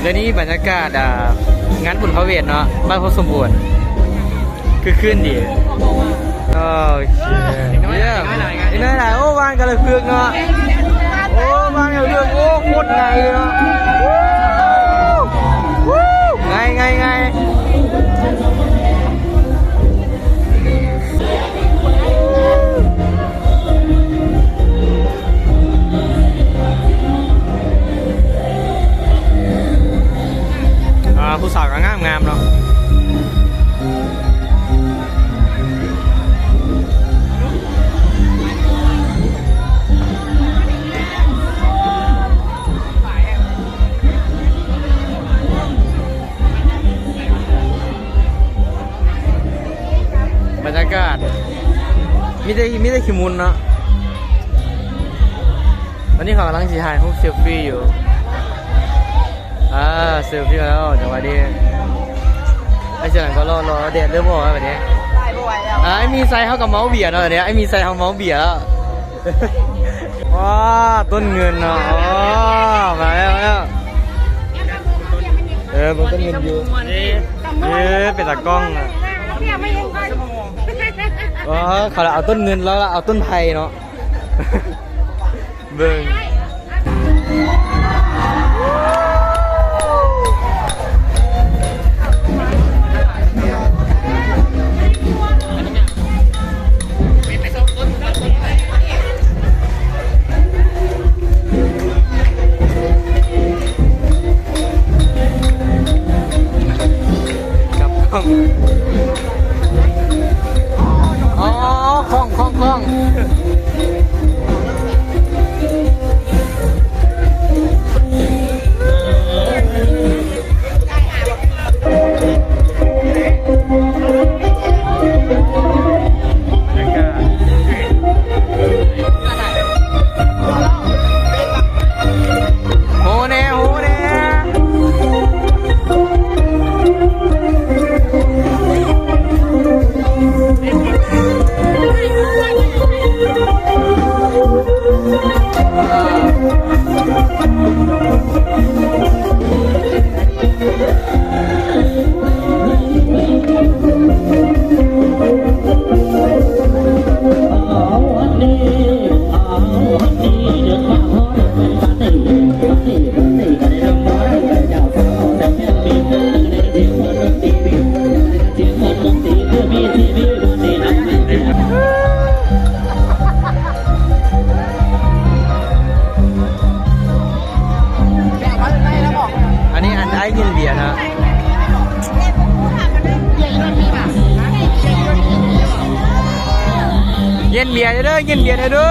ແລະນີ້ບັນຍາກາດ ອ່າ ງານບຸນພະເວດເນາະ ບ້ານໂພນສົມບູນ ຄຶກຄື້ນດີ. ໂອເຄ ຢ້ຽມ ອີກໜ້ອຍຫຼາຍ ໂອ້ ບ້ານກະລະຄຶກເນາະ ໂອ້ ບ້ານກະລະຄຶກ ໂອ້ ໂຄດໃຫຍ່ເລີຍເນາະ ງ່າຍ ງ່າຍ ງ່າຍ. ອ່າ ຜູ້ສາວກໍງາມໆເນາະ. ບັນຍາກາດ ມີແຕ່ ມີແຕ່ຂີ້ຝຸ່ນເນາະ. ຕອນນີ້ເຂົາກຳລັງຊິຖ່າຍຮູບເຊລຟີຢູ່. ອ່າ ເຊລຟີແລ້ວ ຈັງຫວະນີ້ ໄອ້ເສືອຫຼັງກໍລໍໆ ແດດເລີ່ມອອກແລ້ວບັດນີ້. ອ່າ ໄອ້ມີໄຊເຮົາກໍເມົາເບຍເນາະ ບັດນີ້ ໄອ້ມີໄຊເຮົາເມົາເບຍແລ້ວ. ວ້າ ຕົ້ນເງິນເນາະ ອໍ ມາແລ້ວ ມາແລ້ວ. ເອີ ເບິ່ງຕົ້ນເງິນຢູ່ ເອີ ເປັນຕາກ້ອງອະ. ອໍ ເຂົາລະເອົາຕົ້ນເງິນ ລາວລະເອົາຕົ້ນໄຜ່ເນາະ ເບິ່ງ. ກັບກ້ອງ ອໍ ຄ້ອງ ຄ້ອງ ຄ້ອງ. ໂຫແນ່ ໂຫແນ່. ອັນນີ້ອັນອ້າຍຢັນເບຍນະ ເຢັນເບຍເດີ ເຢັນເບຍເດີ.